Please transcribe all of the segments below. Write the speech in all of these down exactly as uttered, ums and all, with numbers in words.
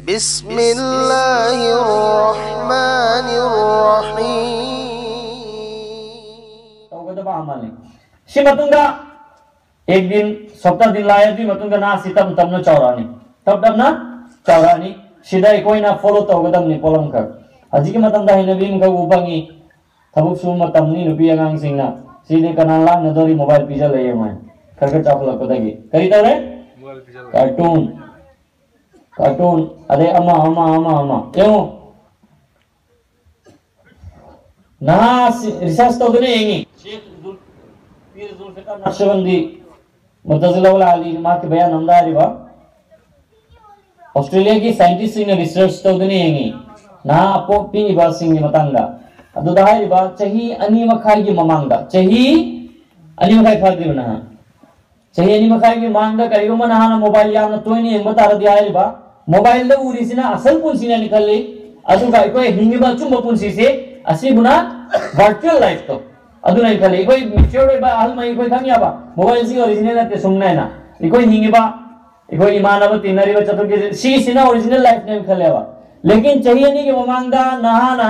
بسم الله الرحمن الرحيم. ꯇꯧꯒꯗꯕ ꯑꯃꯅꯤ꯫ ꯁꯤ ꯃꯇꯨꯡꯗ ꯑꯦꯛ ꯗꯤꯟ, ꯁꯞꯇꯥ ꯗꯤꯟ ꯂꯥꯛꯑꯦ, ꯑꯗꯨꯒꯤ ꯃꯇꯨꯡꯗ ꯅꯥꯁꯤ ꯇꯞ ꯇꯞꯅ ꯆꯥꯎꯔꯛꯑꯅꯤ, ꯇꯞ ꯇꯞꯅ ꯆꯥꯎꯔꯛꯑꯅꯤ꯫ ꯁꯤꯗ ꯑꯩꯈꯣꯏꯅ ꯐꯣꯂꯣ ꯇꯧꯒꯗꯕꯅꯤ ꯄꯣꯠꯂꯝꯈꯛ꯫ ꯍꯧꯖꯤꯛꯀꯤ ꯃꯇꯝꯗ ꯍꯩꯅꯕꯤ ꯑꯃꯈꯛ ꯎ ꯐꯪꯉꯤ, ꯊꯕꯛ ꯁꯨꯕ ꯃꯇꯝꯅꯤ ꯅꯨꯄꯤ ꯑꯉꯥꯡꯁꯤꯡꯅ꯫ ꯁꯤꯗꯤ ꯀꯅꯥ ꯂꯥꯛꯅꯗꯧꯔꯤ? ꯃꯣꯕꯥꯏꯜ ꯄꯤꯖꯜꯂꯛꯑꯦ ꯃꯣꯏ ꯈꯔ ꯈꯔ ꯆꯥꯎꯈꯠꯂꯛꯄꯗꯒꯤ꯫ ꯀꯔꯤ ꯇꯧꯔꯦ? ꯀꯥꯔꯇꯨꯟ, ꯀꯥꯔꯇꯨꯟ, ꯑꯗꯩ ꯑꯃ ꯑꯃ ꯑꯃ ꯑꯃ ꯌꯦꯡꯉꯨ꯫ ꯅꯍꯥ ꯔꯤꯁꯔꯁ ꯇꯧꯗꯨꯅ ꯌꯦꯡꯉꯤ꯫ ꯅꯛꯁꯕꯟꯗꯤ ꯃꯨꯇꯖꯤꯂꯥ ꯋꯥꯂꯥ ꯑꯂꯤ ꯃꯍꯥꯛꯀꯤ ꯕꯌꯥꯟ ꯑꯃꯗ ꯍꯥꯏꯔꯤꯕ, ꯑꯣꯁꯇ꯭ꯔꯦꯂꯤꯌꯥꯒꯤ ꯁꯥꯏꯟꯇꯤꯁꯁꯤꯡꯅ ꯔꯤꯁꯔꯁ ꯇꯧꯗꯨꯅ ꯌꯦꯡꯉꯤ ꯅꯍꯥ ꯑꯄꯣꯛ ꯄꯤꯛꯏꯕꯁꯤꯡꯒꯤ ꯃꯇꯥꯡꯗ꯫ ꯑꯗꯨꯗ ꯍꯥꯏꯔꯤꯕ ꯆꯍꯤ ꯑꯅꯤ ꯃꯈꯥꯏꯒꯤ ꯃꯃꯥꯡꯗ, ꯆꯍꯤ ꯑꯅꯤ ꯃꯈꯥꯏ ꯐꯥꯗ꯭ꯔꯤꯕ ꯅꯍꯥ, ꯆꯍꯤ ꯑꯅꯤ ꯃꯈꯥꯏꯒꯤ ꯃꯃꯥꯡꯗ ꯀꯔꯤꯒꯨꯝꯕ ꯅꯍꯥꯅ ꯃꯣꯕꯥꯏꯜ ꯌꯥꯝꯅ ꯇꯣꯏꯅ ꯌꯦꯡꯕ ꯇꯥꯔꯗꯤ, ꯍꯥꯏꯔꯤꯕ ꯃꯣꯕꯥꯏꯜꯗ ꯎꯔꯤꯁꯤꯅ ꯑꯁꯜ ꯄꯨꯟꯁꯤꯅꯅꯤ ꯈꯜꯂꯤ, ꯑꯗꯨꯒ ꯑꯩꯈꯣꯏ ꯍꯤꯡꯉꯤꯕ ꯑꯆꯨꯝꯕ ꯄꯨꯟꯁꯤꯁꯦ ꯑꯁꯤꯕꯨꯅ ꯚꯔꯆꯨꯋꯦꯜ ꯂꯥꯏꯐꯇꯣ ꯑꯗꯨꯅ ꯈꯜꯂꯤ꯫ ꯑꯩꯈꯣꯏ ꯃꯦꯆ꯭ꯌꯣꯔ ꯑꯣꯏꯕ ꯑꯍꯜꯃꯩ ꯑꯩꯈꯣꯏ ꯈꯪ ꯌꯥꯕ, ꯃꯣꯕꯥꯏꯜꯁꯤ ꯑꯣꯔꯤꯖꯤꯅꯦꯜ ꯅꯠꯇꯦ ꯁꯨꯝꯅ ꯍꯥꯏꯅ꯫ ꯑꯩꯈꯣꯏ ꯍꯤꯡꯉꯤꯕ, ꯑꯩꯈꯣꯏ ꯏꯃꯥꯟꯅꯕ ꯇꯤꯟꯅꯔꯤꯕ ꯆꯠꯊꯣꯛ ꯆꯠꯁꯤꯟ ꯁꯤꯒꯤꯁꯤꯅ ꯑꯣꯔꯤꯖꯤꯅꯦꯜ ꯂꯥꯏꯐꯅꯦꯅ ꯈꯜꯂꯦꯕ꯫ ꯂꯦꯀꯤꯟ ꯆꯍꯤ ꯑꯅꯤꯒꯤ ꯃꯃꯥꯡꯗ ꯅꯍꯥꯅ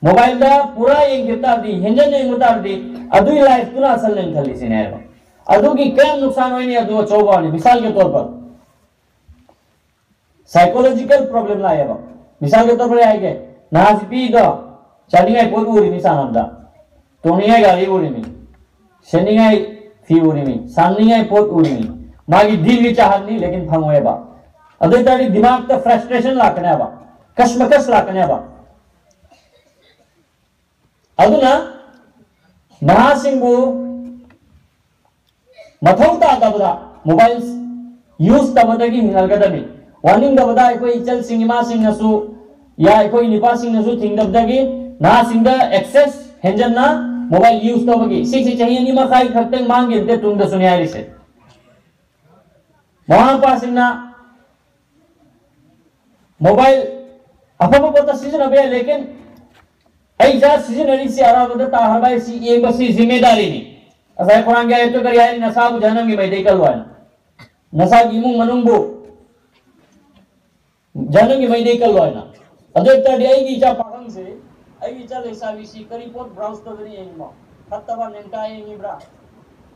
ꯃꯣꯕꯥꯏꯜꯗ ꯄꯨꯔꯥ ꯌꯦꯡꯈꯤꯕ ꯇꯥꯔꯗꯤ, ꯍꯦꯟꯖꯟꯅ ꯌꯦꯡꯕ ꯇꯥꯔꯗꯤ, ꯑꯗꯨꯒꯤ ꯂꯥꯏꯐꯇꯨꯅ ꯑꯁꯜꯅꯦꯅ ꯈꯜꯂꯤꯁꯤꯅꯦ ꯍꯥꯏꯕ꯫ ꯑꯗꯨꯒꯤ ꯀꯌꯥꯝ ꯅꯨꯡꯁꯥꯟ ꯑꯣꯏꯅꯤ ꯑꯗꯨ ꯑꯆꯧꯕ ꯋꯥꯅꯤ꯫ ꯃꯤꯁꯥꯜꯒꯤ ꯇꯣꯔ ꯄꯔ ꯁꯥꯏꯀꯣꯂꯣꯖꯤꯀꯦꯜ ꯄ꯭ꯔꯣꯕ꯭ꯂꯦꯝ ꯂꯥꯛꯑꯦꯕ꯫ ꯃꯤꯁꯥꯜꯒꯤ ꯇꯣꯔ ꯄꯔ ꯍꯥꯏꯒꯦ, ꯅꯍꯥꯁꯤ ꯄꯤꯗꯣ ꯆꯥꯅꯤꯡꯉꯥꯏ ꯄꯣꯠ ꯎꯔꯤꯃꯤ ꯁꯥꯟꯅꯕꯗ, ꯇꯣꯡꯅꯤꯡꯉꯥꯏ ꯒꯥꯔꯤ ꯎꯔꯤꯃꯤ, ꯁꯦꯠꯅꯤꯡꯉꯥꯏ ꯐꯤ ꯎꯔꯤꯃꯤ, ꯁꯥꯟꯅꯤꯡꯉꯥꯏ ꯄꯣꯠ ꯎꯔꯤꯃꯤ, ꯃꯥꯒꯤ ꯗꯤꯜꯒꯤ ꯆꯥꯍꯠꯅꯤ, ꯂꯦꯀꯤꯟ ꯐꯪꯉꯣꯏꯕ꯫ ꯑꯗꯨ ꯑꯣꯏ ꯇꯥꯔꯗꯤ ꯗꯤꯃꯥꯛꯇ ꯐ꯭ꯔꯁꯇ꯭ꯔꯦꯁꯟ ꯂꯥꯛꯀꯅꯦꯕ, ꯀꯁꯃꯀꯁ ꯂꯥꯛꯀꯅꯦꯕ꯫ ꯑꯗꯨꯅ ꯅꯍꯥꯁꯤꯡꯕꯨ ꯃꯊꯧ ꯇꯥꯗꯕꯗ ꯃꯣꯕꯥꯏꯜ ꯌꯨꯁ ꯇꯧꯕꯗꯒꯤ ꯍꯤꯡꯍꯜꯒꯗꯕꯅꯤ꯫ ꯋꯥꯅꯤꯡꯗꯕꯗ ꯑꯩꯈꯣꯏ ꯏꯆꯜꯁꯤꯡ ꯏꯃꯥꯁꯤꯡꯅꯁꯨ, ꯌꯥ, ꯑꯩꯈꯣꯏ ꯅꯨꯄꯥꯁꯤꯡꯅꯁꯨ ꯊꯤꯡꯗꯕꯗꯒꯤ ꯅꯍꯥꯁꯤꯡꯗ ꯑꯦꯛꯁꯦꯁ ꯍꯦꯟꯖꯟꯅ ꯃꯣꯕꯥꯏꯜ ꯌꯨꯁ ꯇꯧꯕꯒꯤ, ꯁꯤꯁꯤ ꯆꯍꯤ ꯑꯅꯤ ꯃꯈꯥꯏ ꯈꯛꯇꯪ ꯃꯥꯡꯒꯦ ꯅꯠꯇꯦ, ꯇꯨꯡꯗꯁꯨꯅꯦ ꯍꯥꯏꯔꯤꯁꯦ꯫ ꯃꯃꯥ ꯃꯄꯥꯁꯤꯡꯅ ꯃꯣꯕꯥꯏꯜ ꯑꯐꯕ ꯄꯣꯠꯇ ꯁꯤꯖꯤꯟꯅꯕ ꯌꯥꯏ, ꯂꯦꯀꯤꯟ ꯑꯩ ꯏꯆꯥ ꯁꯤꯖꯤꯟꯅꯔꯤꯁꯤ ꯑꯔꯥꯕꯗ ꯇꯥꯍꯟꯕ ꯍꯥꯏꯁꯤ ꯌꯦꯡꯕꯁꯤ ꯖꯤꯝꯃꯦꯗꯥꯔꯤꯅꯤ꯫ ꯉꯁꯥꯏ ꯀꯨꯔꯥꯟꯒꯤ ꯑꯥꯌꯠꯇꯨ ꯀꯔꯤ ꯍꯥꯏ? "ꯅꯁꯥꯕꯨ ꯖꯍꯟꯅꯝꯒꯤ ꯃꯩꯗꯩ ꯀꯜꯂꯨ" ꯍꯥꯏꯅ꯫ ꯅꯁꯥꯒꯤ ꯏꯃꯨꯡ ꯃꯅꯨꯡꯕꯨ ꯖꯍꯟꯅꯝꯒꯤ ꯃꯩꯗꯩ ꯀꯜꯂꯣ ꯍꯥꯏꯅ꯫ ꯑꯗꯨ ꯑꯣꯏꯇꯥꯔꯗꯤ ꯑꯩꯒꯤ ꯏꯆꯥ ꯄꯥꯈꯪꯁꯦ, ꯑꯩꯒꯤ ꯏꯆꯥ ꯂꯩꯁꯥꯕꯤꯁꯤ ꯀꯔꯤ ꯄꯣꯠ ꯕ꯭ꯔꯥꯎꯖ ꯇꯧꯗꯅ ꯌꯦꯡꯉꯤꯅꯣ? ꯐꯠꯇꯕ ꯅꯦꯡꯇꯥ ꯌꯦꯡꯉꯤꯕ꯭ꯔꯥ?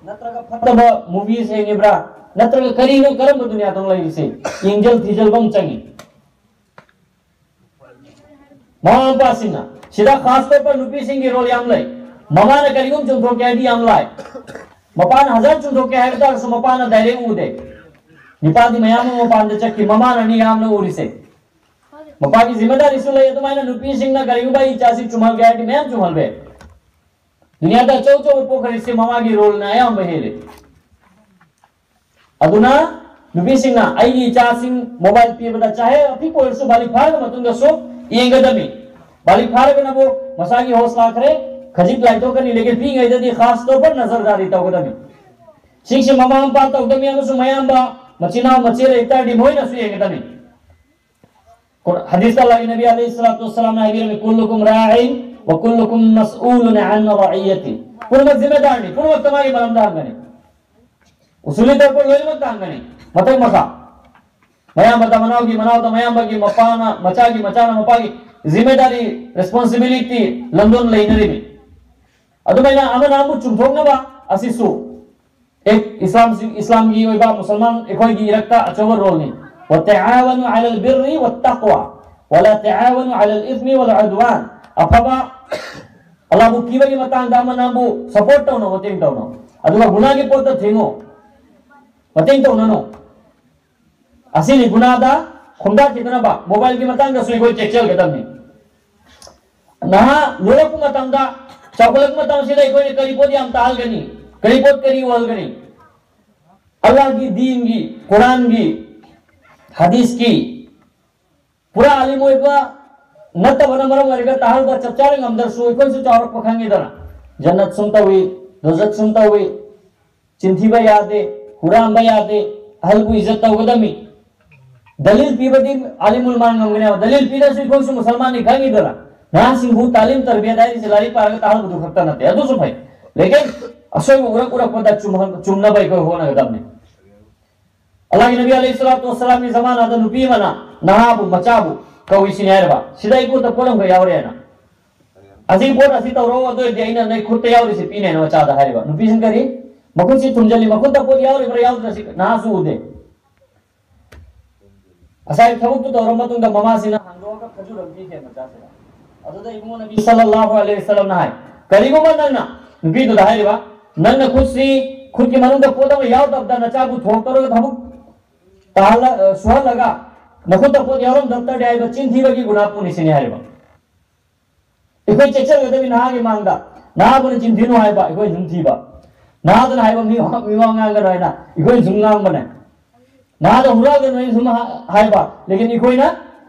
ꯅꯠꯇ꯭ꯔꯒ ꯐꯠꯇꯕ ꯃꯨꯚꯤꯁ ꯌꯦꯡꯉꯤꯕ꯭ꯔꯥ? ꯅꯠꯇ꯭ꯔꯒ ꯀꯔꯤꯅꯣ, ꯀꯔꯝꯕ ꯗꯨꯅꯤꯌꯥꯗ ꯂꯩꯔꯤꯁꯦ? ꯌꯦꯡꯖꯜ ꯊꯤꯖꯜꯕ ꯑꯃ ꯆꯪꯉꯤ꯫ ꯃꯃꯥ ꯃꯄꯥꯁꯤꯡꯅ ꯁꯤꯗ ꯈꯥꯁ ꯇꯧꯕ ꯅꯨꯄꯤꯁꯤꯡꯒꯤ ꯔꯣꯜ ꯌꯥꯝ ꯂꯩ꯫ ꯃꯃꯥꯅ ꯀꯔꯤꯒꯨꯝꯕ ꯆꯨꯝꯊꯣꯛꯀꯦ ꯍꯥꯏꯗꯤ ꯌꯥꯝ ꯂꯥꯏ꯫ ꯃꯄꯥꯅ ꯍꯖꯥꯔ ꯆꯨꯝꯊꯣꯛꯀꯦ ꯍꯥꯏꯕ ꯇꯥꯔꯁꯨ ꯃꯄꯥꯅ ꯗꯥꯏꯔꯦꯛ ꯎꯗꯦ꯫ ꯅꯨꯄꯥꯗꯤ ꯃꯌꯥꯝ ꯑꯃ ꯃꯄꯥꯟꯗ ꯆꯠꯈꯤ, ꯃꯃꯥꯅꯅꯤ ꯌꯥꯝꯅ ꯎꯔꯤꯁꯦ꯫ ꯃꯄꯥꯒꯤ ꯖꯤꯝꯃꯦꯗꯥꯔꯤꯁꯨ ꯂꯩ꯫ ꯑꯗꯨꯃꯥꯏꯅ ꯅꯨꯄꯤꯁꯤꯡꯅ ꯀꯔꯤꯒꯨꯝꯕ ꯑꯩ ꯏꯆꯥꯁꯤ ꯆꯨꯝꯍꯜꯒꯦ ꯍꯥꯏꯔꯗꯤ ꯃꯌꯥꯝ ꯆꯨꯝꯍꯜꯂꯦ꯫ ꯗꯨꯅꯤꯌꯥꯗ ꯑꯆꯧ ꯑꯆꯧꯕ ꯄꯣꯛꯈ꯭ꯔꯤꯁꯦ ꯃꯃꯥꯒꯤ ꯔꯣꯜꯅ ꯑꯌꯥꯝꯕ ꯍꯦꯜꯂꯦ꯫ ꯑꯗꯨꯅ ꯅꯨꯄꯤꯁꯤꯡꯅ ꯑꯩꯒꯤ ꯏꯆꯥꯁꯤꯡ ꯃꯣꯕꯥꯏꯜ ꯄꯤꯕꯗ ꯆꯥꯍꯦ ꯑꯄꯤꯛꯄ ꯑꯣꯏꯔꯁꯨ ꯕꯥꯂꯤꯛ ꯐꯥꯔꯕ ꯃꯇꯨꯡꯗꯁꯨ ꯌꯦꯡꯒꯗꯕꯅꯤ꯫ ꯕꯥꯂꯤꯛ ꯐꯥꯔꯒꯅꯕꯨ ꯃꯁꯥꯒꯤ ꯍꯣꯁ ꯂꯥꯛꯈ꯭ꯔꯦ, ꯈꯖꯤꯛ ꯂꯥꯏꯊꯣꯛꯀꯅꯤ꯫ ꯂꯦꯀꯤꯟ ꯄꯤꯛꯏꯉꯩꯗꯗꯤ ꯈꯥꯁ ꯇꯧꯔ ꯅꯖꯔꯗꯥꯔꯤ ꯇꯧꯒꯗꯕꯅꯤ꯫ ꯁꯤꯒꯤꯁꯦ ꯃꯃꯥ ꯃꯄꯥ ꯇꯧꯗꯕ ꯌꯥꯕꯁꯨ ꯃꯌꯥꯝꯕ, ꯃꯆꯤꯟ ꯃꯅꯥꯎ ꯃꯆꯦ ꯂꯩꯇꯥꯔꯗꯤ ꯃꯣꯏꯅꯁꯨ ꯌꯦꯡꯒꯗꯕꯅꯤ꯫ ꯍꯗꯤꯁꯇ ꯑꯜꯂꯥꯍꯒꯤ ꯅꯕꯤ ꯑꯂꯩꯍꯤ ꯁꯂꯥꯇꯨ ꯋꯁꯁꯂꯥꯝꯅ ꯍꯥꯏꯕꯤꯔꯝꯃꯤ, "ꯀꯨꯜꯂꯨꯀꯨꯝ ꯔꯥꯏꯟ ꯋ ꯀꯨꯜꯂꯨꯀꯨꯝ ꯃꯁꯎꯂꯨꯟ ꯑꯟ ꯔꯥꯏꯌꯥꯇꯤ." ꯄꯨꯝꯅꯃꯛ ꯖꯤꯝꯃꯦꯗꯥꯔꯅꯤ, ꯄꯨꯝꯅꯃꯛꯇ ꯃꯥꯒꯤ ꯃꯔꯝꯗ ꯍꯪꯒꯅꯤ꯫ ꯎꯁꯨꯂꯤ ꯇꯧꯔꯛꯄ ꯂꯣꯏꯅꯃꯛꯇ ꯍꯪꯒꯅꯤ, ꯃꯊꯛ ꯃꯈꯥ꯫ ꯃꯌꯥꯝꯕꯗ ꯃꯅꯥꯎꯒꯤ, ꯃꯅꯥꯎꯗ ꯃꯌꯥꯝꯕꯒꯤ, ꯃꯄꯥꯅ ꯃꯆꯥꯒꯤ, ꯃꯆꯥꯅ ꯃꯄꯥꯒꯤ ꯖꯤꯝꯃꯦꯗꯥꯔꯤ, ꯔꯦꯁꯄꯣꯟꯁꯤꯕꯤꯂꯤꯇꯤ ꯂꯝꯗꯣꯟ ꯂꯩꯅꯔꯤꯃꯤ꯫ ꯑꯗꯨꯃꯥꯏꯅ ꯑꯃꯅ ꯑꯃꯕꯨ ꯆꯨꯝꯊꯣꯛꯅꯕ ꯑꯁꯤꯁꯨ ꯑꯦ, ꯏꯁꯂꯥꯝꯁꯤ, ꯏꯁꯂꯥꯝꯒꯤ ꯑꯣꯏꯕ ꯃꯨꯁꯜꯃꯥꯟ ꯑꯩꯈꯣꯏꯒꯤ ꯏꯔꯛꯇ ꯑꯆꯧꯕ ꯔꯣꯜꯅꯤ꯫ "ꯋꯇꯥꯑꯥꯋꯅꯨ ꯑꯂꯜ ꯕꯤꯔꯔꯤ ꯋꯠꯇꯛꯋꯥ, ꯋꯂꯥ ꯇꯥꯑꯥꯋꯅꯨ ꯑꯂꯜ ꯏꯊꯃꯤ ꯋꯜ ꯎꯗꯋꯥꯟ"꯫ ꯑꯐꯕ, ꯑꯜꯂꯥꯍꯕꯨ ꯀꯤꯕꯒꯤ ꯃꯇꯥꯡꯗ ꯑꯃꯅ ꯑꯃꯕꯨ ꯁꯄꯣꯔꯠ ꯇꯧꯅꯧ, ꯃꯇꯦꯡ ꯇꯧꯅꯧ, ꯑꯗꯨꯒ ꯒꯨꯅꯥꯒꯤ ꯄꯣꯠꯇ ꯊꯦꯡꯉꯨ, ꯃꯇꯦꯡ ꯇꯧꯅꯅꯨ꯫ ꯑꯁꯤꯅꯤ ꯒꯨꯅꯥꯗ ꯈꯣꯡꯗꯥꯈꯤꯗꯅꯕ꯫ ꯃꯣꯕꯥꯏꯜꯒꯤ ꯃꯇꯥꯡꯗꯁꯨ ꯑꯩꯈꯣꯏ ꯆꯦꯛꯁꯤꯟꯒꯗꯕꯅꯤ꯫ ꯅꯍꯥ ꯂꯣꯏꯔꯛꯄ ꯃꯇꯝꯗ, ꯆꯥꯎꯈꯠꯂꯛꯄ ꯃꯇꯝꯁꯤꯗ ꯑꯩꯈꯣꯏꯅ ꯀꯔꯤ ꯄꯣꯠ ꯌꯥꯝ ꯇꯥꯍꯜꯒꯅꯤ, ꯀꯔꯤ ꯄꯣꯠ ꯀꯔꯤ ꯎꯍꯜꯒꯅꯤ? ꯑꯜꯂꯥꯍꯒꯤ ꯗꯤꯟꯒꯤ, ꯀꯨꯔꯥꯟꯒꯤ, ꯍꯗꯤꯁꯀꯤ ꯄꯨꯔꯥ ꯑꯥꯂꯤꯝ ꯑꯣꯏꯕ ꯅꯠꯇꯕꯅ ꯃꯔꯝ ꯑꯣꯏꯔꯒ ꯇꯥꯍꯜꯕ ꯆꯞ ꯆꯥꯅ ꯉꯝꯗ꯭ꯔꯁꯨ ꯑꯩꯈꯣꯏꯁꯨ ꯆꯥꯎꯔꯛꯄ ꯈꯪꯉꯤꯗꯅ꯫ ꯖꯟꯅꯠ ꯁꯨꯝ ꯇꯧꯏ, ꯗꯣꯖꯠ ꯁꯨꯝ ꯇꯧꯏ, ꯆꯤꯟꯊꯤꯕ ꯌꯥꯗꯦ, ꯍꯨꯔꯥꯟꯕ ꯌꯥꯗꯦ, ꯑꯍꯜꯕꯨ ꯏꯖꯠ ꯇꯧꯒꯗꯕꯅꯤ꯫ ꯗꯂꯤꯜ ꯄꯤꯕꯗꯤ ꯑꯥꯂꯤꯃꯨꯜ ꯃꯥꯟ ꯉꯝꯒꯅꯦꯕ꯫ ꯗꯂꯤꯜ ꯄꯤꯗ꯭ꯔꯁꯨ ꯑꯩꯈꯣꯏꯁꯨ ꯃꯨꯁꯜꯃꯥꯟꯅꯤ ꯈꯪꯉꯤꯗꯅ꯫ ꯅꯍꯥꯁꯤꯡꯕꯨ ꯇꯥꯂꯤꯝ ꯇꯔꯕꯤꯌꯠ ꯍꯥꯏꯔꯤꯁꯦ ꯂꯥꯏꯔꯤꯛ ꯄꯥꯔꯒ ꯇꯥꯍꯜꯕꯗꯨ ꯈꯛꯇ ꯅꯠꯇꯦ, ꯑꯗꯨꯁꯨ ꯐꯩ꯫ ꯂꯦꯀꯤꯟ ꯑꯁꯣꯏꯕ ꯎꯔꯛ ꯎꯔꯛꯄꯗ ꯆꯨꯝꯍꯟ-, ꯆꯨꯝꯅꯕ ꯑꯩꯈꯣꯏ ꯍꯣꯠꯅꯒꯗꯕꯅꯤ꯫ ꯑꯜꯂꯥꯍꯒꯤ ꯅꯕꯤ ꯑꯂꯩꯍꯤ ꯁꯂꯥꯇꯨ ꯋꯁꯁꯂꯥꯝꯒꯤ ꯖꯃꯥꯅꯥꯗ ꯅꯨꯄꯤ ꯑꯃꯅ ꯅꯍꯥꯕꯨ ꯃꯆꯥꯕꯨ ꯀꯧꯏꯁꯤꯅꯤ ꯍꯥꯏꯔꯕ, ꯁꯤꯗ ꯑꯩ ꯈꯨꯠꯇ ꯄꯣꯠ ꯑꯃꯈꯛ ꯌꯥꯎꯔꯦꯅ, ꯑꯁꯤ ꯄꯣꯠ ꯑꯁꯤ ꯇꯧꯔꯣ, ꯑꯗꯨ ꯑꯣꯏꯔꯗꯤ ꯑꯩꯅ ꯅꯣꯏ ꯈꯨꯠꯇ ꯌꯥꯎꯔꯤꯁꯤ ꯄꯤꯅꯦꯅ ꯃꯆꯥꯗ ꯍꯥꯏꯔꯤꯕ꯫ ꯅꯨꯄꯤꯁꯤꯡ ꯀꯔꯤ? ꯃꯈꯨꯠꯁꯤ ꯊꯨꯝꯖꯤꯜꯂꯤ, ꯃꯈꯨꯠꯇ ꯄꯣꯠ ꯌꯥꯎꯔꯤꯕ꯭ꯔꯥ ꯌꯥꯎꯗ꯭ꯔꯥ ꯁꯤ ꯅꯍꯥꯁꯨ ꯎꯗꯦ꯫ ꯉꯁꯥꯏ ꯊꯕꯛꯇꯨ ꯇꯧꯔ ꯃꯇꯨꯡꯗ ꯃꯃꯥꯁꯤꯅ ꯍꯥꯡꯗꯣꯛꯑꯒ ꯈꯖꯨꯔ ꯑꯃ ꯄꯤꯈ꯭ꯔꯦ ꯃꯆꯥꯁꯤꯗ꯫ ꯑꯗꯨꯗ ꯏꯕꯨꯡꯉꯣ ꯅꯕꯤ ꯁꯜꯂꯜꯂꯥꯍꯨ ꯑꯂꯩꯍꯤ ꯋꯥꯁꯜꯂꯝꯅ ꯍꯥꯏ, ꯀꯔꯤꯒꯨꯝꯕ ꯅꯪꯅ, ꯅꯨꯄꯤꯗꯨꯗ ꯍꯥꯏꯔꯤꯕ, ꯅꯪꯅ ꯈꯨꯠꯁꯤ, ꯈꯨꯠꯀꯤ ꯃꯅꯨꯡꯗ ꯄꯣꯠ ꯑꯃ ꯌꯥꯎꯗꯕꯗ ꯅꯆꯥꯕꯨ ꯊꯣꯛꯇꯧꯔꯒ ꯊꯕꯛ ꯇꯥꯍꯜꯂ-, ꯑ, ꯁꯨꯍꯜꯂꯒ ꯅꯈꯨꯠꯇ ꯄꯣꯠ ꯌꯥꯎꯔꯝꯗꯕ ꯇꯥꯔꯗꯤ ꯍꯥꯏꯕ ꯆꯤꯟ ꯊꯤꯕꯒꯤ ꯒꯨꯅꯥ ꯄꯨꯅꯤ ꯁꯤꯅꯤ ꯍꯥꯏꯔꯤꯕ꯫ ꯑꯩꯈꯣꯏ ꯆꯦꯛꯁꯤꯟꯒꯗꯕꯅꯤ ꯅꯍꯥꯒꯤ ꯃꯥꯡꯗ꯫ ꯅꯍꯥꯕꯨꯅ ꯆꯤꯟ ꯊꯤꯅꯨ ꯍꯥꯏꯕ, ꯑꯩꯈꯣꯏ ꯁꯨꯝ ꯊꯤꯕ꯫ ꯅꯍꯥꯗꯨꯅ ꯍꯥꯏꯕ ꯃꯤ ꯋꯥ-, ꯃꯤ ꯋꯥ ꯉꯥꯡꯒꯅꯨ ꯍꯥꯏꯅ ꯑꯩꯈꯣꯏꯅ ꯁꯨꯝ ꯉꯥꯡꯕꯅꯦ꯫ ꯅꯍꯥꯗ ꯍꯨꯔꯥꯟꯒꯅꯨ ꯍꯥꯏꯅ ꯁꯨꯝ ꯍꯥ-, ꯍꯥꯏꯕ, ꯂꯦꯀꯤꯟ ꯑꯩꯈꯣꯏꯅ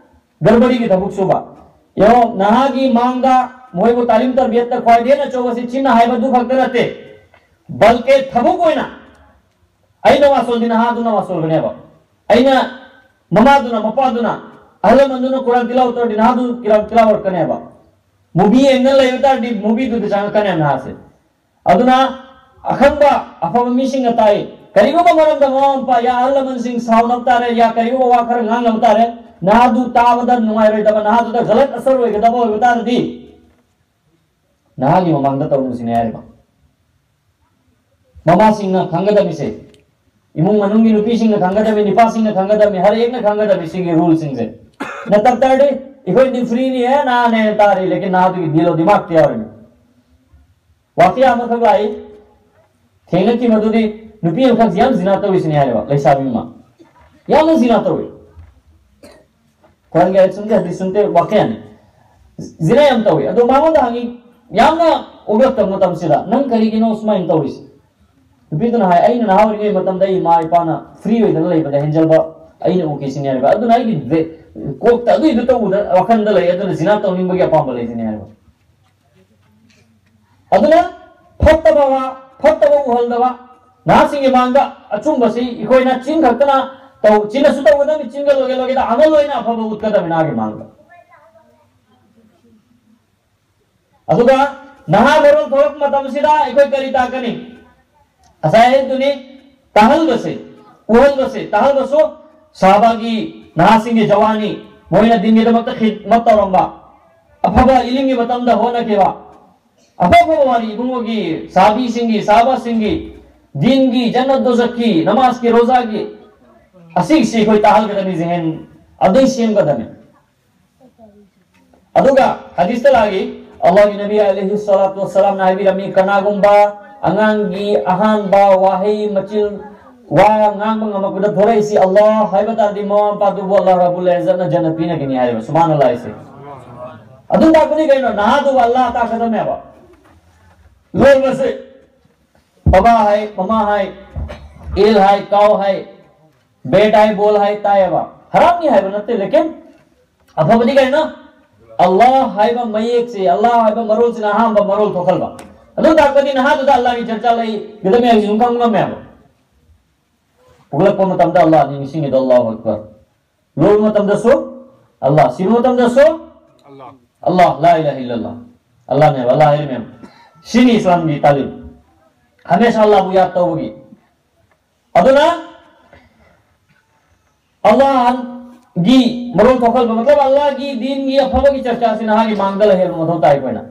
ꯒꯔꯕꯔꯤꯒꯤ ꯊꯕꯛ ꯁꯨꯕ꯫ ꯌꯦꯡꯉꯣ, ꯅꯍꯥꯒꯤ ꯃꯥꯡꯗ ꯃꯣꯏꯕꯨ ꯇꯥꯂꯤꯝ ꯇꯔꯕꯤꯌꯠꯇ ꯈ꯭ꯋꯥꯏꯗꯒꯤ ꯍꯦꯟꯅ ꯑꯆꯧꯕꯁꯤ ꯆꯤꯟꯅ ꯍꯥꯏꯕꯗꯨ ꯈꯛꯇ ꯅꯠꯇꯦ, ꯕꯜꯀꯦ ꯊꯕꯛ ꯑꯣꯏꯅ ꯑꯩꯅ ꯋꯥꯁꯣꯜꯗꯤ ꯅꯍꯥꯗꯨꯅ ꯋꯥꯁꯣꯜꯕꯅꯦꯕ꯫ ꯑꯩꯅ, ꯃꯃꯥꯗꯨꯅ, ꯃꯄꯥꯗꯨꯅ, ꯑꯍꯜ ꯂꯃꯟꯗꯨꯅ ꯀꯨꯔꯥꯟ ꯇꯤꯂꯥꯋꯠ ꯇꯧꯔꯗꯤ ꯅꯍꯥꯗꯨ ꯀꯤꯔꯥꯟ ꯇꯤꯂꯥꯋꯠ ꯀꯅꯦꯕ꯫ ꯃꯨꯚꯤ ꯌꯦꯡꯅ ꯂꯩꯕ ꯇꯥꯔꯗꯤ ꯃꯨꯚꯤꯗꯨꯗ ꯆꯪꯉꯛꯀꯅꯦꯕ ꯅꯍꯥꯁꯦ꯫ ꯑꯗꯨꯅ ꯑꯈꯪꯕ ꯑꯐꯕ ꯃꯤꯁꯤꯡꯅ ꯇꯥꯛꯏ꯫ ꯀꯔꯤꯒꯨꯝꯕ ꯃꯔꯝꯗ ꯃꯃꯥ ꯃꯄꯥ ꯌꯥ ꯑꯍꯜ ꯂꯃꯟꯁꯤꯡ ꯁꯥꯎꯅꯕ ꯇꯥꯔꯦ, ꯌꯥ ꯀꯔꯤꯒꯨꯝꯕ ꯋꯥ ꯈꯔ ꯉꯥꯡꯅꯕ ꯇꯥꯔꯦ, ꯅꯍꯥꯗꯨ ꯇꯥꯕꯗ ꯅꯨꯡꯉꯥꯏꯔꯣꯏꯗꯕ, ꯅꯍꯥꯗꯨꯗ ꯒꯂꯠ ꯑꯁꯔ ꯑꯣꯏꯒꯗꯕ ꯑꯣꯏꯕ ꯇꯥꯔꯗꯤ ꯅꯍꯥꯒꯤ ꯃꯃꯥꯡꯗ ꯇꯧꯔꯨꯁꯤꯅꯦ ꯍꯥꯏꯔꯤꯕ꯫ ꯃꯃꯥꯁꯤꯡꯅ ꯈꯪꯒꯗꯕꯤꯁꯦ, ꯏꯃꯨꯡ ꯃꯅꯨꯡꯒꯤ ꯅꯨꯄꯤꯁꯤꯡꯅ ꯈꯪꯒꯗꯕꯤ, ꯅꯨꯄꯥꯁꯤꯡꯅ ꯈꯪꯒꯗꯕꯤ, ꯍꯔꯦꯛꯅ ꯈꯪꯒꯗꯕꯤ ꯁꯤꯒꯤ ꯔꯨꯜꯁꯤꯡꯁꯦ꯫ ꯅꯠꯇꯕ ꯇꯥꯔꯗꯤ ꯑꯩꯈꯣꯏꯗꯤ ꯐ꯭ꯔꯤꯅꯤ, ꯑꯦ ꯅꯍꯥꯅꯦ ꯇꯥꯔꯤ, ꯂꯦꯀꯤꯟ ꯅꯍꯥꯗꯨꯒꯤ ꯗꯤꯜ ꯑꯣ ꯗꯤꯃꯥꯒꯇ ꯌꯥꯎꯔꯤꯅꯤ꯫ ꯋꯥꯀꯤꯌꯥ ꯑꯃꯈꯛ ꯂꯥꯛꯏ, ꯊꯦꯡꯅꯈꯤꯕꯗꯨꯗꯤ ꯅꯨꯄꯤ ꯑꯃꯈꯛ ꯌꯥꯝ ꯖꯤꯅꯥ ꯇꯧꯔꯤꯁꯤꯅꯦ ꯍꯥꯏꯔꯦꯕ, ꯂꯩꯁꯥꯕꯤ ꯑꯃ ꯌꯥꯝꯅ ꯖꯤꯅꯥ ꯇꯧꯏ꯫ ꯀꯨꯔꯥꯟꯒꯤ ꯑꯥꯌꯠ ꯁꯨꯝꯇꯦ, ꯍꯗꯤꯁ ꯁꯨꯝꯇꯦ, ꯋꯥꯀꯤꯌꯥꯅꯤ꯫ ꯖꯤꯅꯥ ꯌꯥꯝ ꯇꯧꯏ꯫ ꯑꯗꯣ ꯃꯉꯣꯟꯗ ꯍꯪꯉꯤ, ꯌꯥꯝꯅ ꯑꯣꯒꯠꯇꯕ ꯃꯇꯝꯁꯤꯗ, "ꯅꯪ ꯀꯔꯤꯒꯤꯅꯣ ꯁꯨꯃꯥꯏꯅ ꯇꯧꯔꯤꯁꯦ?" ꯅꯨꯄꯤꯗꯨꯅ ꯍꯥꯏ, "ꯑꯩꯅ ꯅꯍꯥ ꯑꯣꯏꯔꯤꯉꯩ ꯃꯇꯝꯗ ꯑꯩ ꯏꯃꯥ ꯏꯄꯥꯅ ꯐ꯭ꯔꯤ ꯑꯣꯏꯗꯅ ꯂꯩꯕꯗ ꯍꯦꯟꯖꯜꯕ ꯑꯩꯅ ꯎꯈꯤꯁꯤꯅꯦ" ꯍꯥꯏꯕ꯫ ꯑꯗꯨꯅ ꯑꯩꯒꯤ ꯗꯦ-, ꯀꯣꯛꯇ ꯑꯗꯨꯏꯗꯨ ꯇꯧꯕꯗ ꯋꯥꯈꯜꯗ ꯂꯩ, ꯑꯗꯨꯅ ꯖꯤꯅꯥ ꯇꯧꯅꯤꯡꯕꯒꯤ ꯑꯄꯥꯝꯕ ꯂꯩꯁꯤꯅꯦ ꯍꯥꯏꯕ꯫ ꯑꯗꯨꯅ ꯐꯠꯇꯕ ꯋꯥ, ꯐꯠꯇꯕ ꯎꯍꯜꯗꯕ, ꯅꯍꯥꯁꯤꯡꯒꯤ ꯃꯥꯡꯗ ꯑꯆꯨꯝꯕꯁꯤ ꯑꯩꯈꯣꯏꯅ ꯆꯤꯟ ꯈꯛꯇꯅ ꯇꯧ-, ꯆꯤꯟꯅꯁꯨ ꯇꯧꯒꯗꯕꯅꯤ, ꯆꯤꯟꯒ ꯂꯣꯏꯒꯦ ꯂꯣꯏꯒꯦꯗ ꯑꯃꯜ ꯑꯣꯏꯅ ꯑꯐꯕ ꯎꯠꯀꯗꯕꯅꯤ ꯅꯍꯥꯒꯤ ꯃꯥꯡꯗ꯫ ꯑꯗꯨꯒ ꯅꯍꯥ ꯃꯔꯣꯜ ꯊꯣꯛꯂꯛꯄ ꯃꯇꯝꯁꯤꯗ ꯑꯩꯈꯣꯏ ꯀꯔꯤ ꯇꯥꯛꯀꯅꯤ? ꯉꯁꯥꯏ ꯍꯥꯏꯗꯨꯅꯤ, ꯇꯥꯍꯜꯕꯁꯦ, ꯎꯍꯜꯕꯁꯦ, ꯇꯥꯍꯜꯕꯁꯨ ꯁꯍꯥꯕꯥꯒꯤ ꯅꯍꯥꯁꯤꯡꯒꯤ ꯖꯋꯥꯅꯤ, ꯃꯣꯏꯅ ꯗꯤꯟꯒꯤꯗꯃꯛꯇ ꯈꯤꯗꯃꯠ ꯇꯧꯔꯝꯕ, ꯑꯐꯕ ꯏꯂꯤꯝꯒꯤ ꯃꯇꯝꯗ ꯍꯣꯠꯅꯈꯤꯕ, ꯑꯐ ꯑꯐꯕ ꯋꯥꯔꯤ, ꯏꯕꯨꯡꯉꯣꯒꯤ, ꯁꯥꯕꯤꯁꯤꯡꯒꯤ, ꯁꯥꯕꯁꯤꯡꯒꯤ, ꯗꯤꯟꯒꯤ, ꯖꯟꯅꯠ ꯗꯣꯖꯈꯀꯤ, ꯅꯃꯥꯖꯀꯤ, ꯔꯣꯖꯥꯒꯤ, ꯑꯁꯤꯒꯤꯁꯤ ꯑꯩꯈꯣꯏ ꯇꯥꯍꯜꯒꯗꯕꯅꯤ, ꯖꯦꯍꯦꯟ ꯑꯗꯨ ꯁꯦꯝꯒꯗꯕꯅꯤ꯫ ꯑꯗꯨꯒ ꯍꯗꯤꯁꯇ ꯂꯥꯛꯏ, ꯑꯜꯂꯥꯍꯒꯤ ꯅꯕꯤ ꯑꯂꯩꯍꯤ ꯁꯂꯥꯇꯨ ꯋꯁꯁꯂꯥꯝꯅ ꯍꯥꯏꯕꯤꯔꯝꯃꯤ, ꯀꯅꯥꯒꯨꯝꯕ ꯑꯉꯥꯡꯒꯤ ꯑꯍꯥꯟꯕ ꯋꯥꯍꯩ ꯃꯆꯤꯜ, ꯋꯥ ꯉꯥꯡꯕ ꯉꯝꯃꯛꯄꯗ ꯊꯣꯔꯛꯏꯁꯤ ꯑꯜꯂꯥꯍ ꯍꯥꯏꯕ ꯇꯥꯔꯗꯤ, ꯃꯃꯥ ꯃꯄꯥꯗꯨꯕꯨ ꯑꯜꯂꯥꯍ ꯔꯕꯨꯜ ꯏꯖꯠꯅ ꯖꯟꯅꯠ ꯄꯤꯅꯒꯅꯤ ꯍꯥꯏꯔꯤꯕ꯫ ꯁꯨꯕꯍꯥꯅꯜꯂꯥꯍ ꯍꯥꯏꯁꯦ꯫ ꯑꯗꯨꯝ ꯇꯥꯛꯄꯅꯤ ꯀꯩꯅꯣ, ꯅꯍꯥꯗꯨꯕꯨ ꯑꯜꯂꯥꯍ ꯇꯥꯛꯀꯗꯕꯅꯦꯕ꯫ ꯂꯣꯏꯕꯁꯦ ꯕꯕꯥ ꯍꯥꯏ, ꯃꯃꯥ ꯍꯥꯏ, ꯑꯦꯜ ꯍꯥꯏ, ꯀꯥꯎ ꯍꯥꯏ, ꯕꯦꯠ ꯍꯥꯏ, ꯕꯣꯜ ꯍꯥꯏ ꯇꯥꯏꯌꯦꯕ꯫ ꯍꯔꯥꯝꯅꯤ ꯍꯥꯏꯕ ꯅꯠꯇꯦ, ꯂꯦꯀꯤꯟ ꯑꯐꯕꯗꯤ ꯀꯩꯅꯣ? ꯑꯜꯂꯥꯍ ꯍꯥꯏꯕ ꯃꯌꯦꯛꯁꯦ, ꯑꯜꯂꯥꯍ ꯍꯥꯏꯕ ꯃꯔꯣꯜꯁꯤꯅ ꯑꯍꯥꯟꯕ ꯃꯔꯣꯜ ꯊꯣꯛꯍꯟꯕ꯫ ꯑꯗꯨ ꯇꯥꯛꯄꯗꯤ ꯅꯍꯥꯗꯨꯗ ꯑꯜꯂꯥꯍꯒꯤ ꯆꯔꯆꯥ ꯂꯩꯒꯗꯕꯅꯤ ꯍꯥꯏꯕꯁꯤ ꯑꯗꯨꯝ ꯈꯪꯕ ꯉꯝꯃꯦꯕ꯫ ꯄꯨꯒꯠꯂꯛꯄ ꯃꯇꯝꯗ ꯑꯜꯂꯥꯍ ꯑꯅꯤ ꯅꯤꯡꯁꯤꯡꯉꯤꯗꯣ, ꯑꯜꯂꯥꯍꯨ ꯑꯛꯕꯔ꯫ ꯂꯣꯏꯕ ꯃꯇꯝꯗꯁꯨ ꯑꯜꯂꯥꯍ, ꯁꯤꯕ ꯃꯇꯝꯗꯁꯨ ꯑꯜꯂꯥꯍ, ꯂꯥ ꯏꯂꯥꯍ ꯏꯜꯂꯜꯂꯥꯍ꯫ ꯑꯜꯂꯥꯍꯅꯦꯕ, ꯑꯜꯂꯥꯍ ꯍꯥꯏꯔꯤꯃꯦꯕ꯫ ꯁꯤꯅꯤ ꯏꯁꯂꯥꯝꯒꯤ ꯇꯥꯂꯤꯝ꯫ ꯍꯃꯦꯁꯥ ꯑꯜꯂꯥꯍꯕꯨ ꯌꯥꯗ ꯇꯧꯕꯒꯤ꯫ ꯑꯗꯨꯅ ꯑꯜꯂꯥꯍꯒꯤ ꯃꯔꯣꯜ ꯊꯣꯛꯍꯟꯕ, ꯃꯇꯂꯕ ꯑꯜꯂꯥꯍꯒꯤ ꯗꯤꯟꯒꯤ ꯑꯐꯕꯒꯤ ꯆꯔꯆꯥꯁꯤ ꯅꯍꯥꯒꯤ ꯃꯥꯡꯗ ꯂꯩꯍꯟꯕ ꯃꯊꯧ ꯇꯥꯏ ꯑꯩꯈꯣꯏꯅ꯫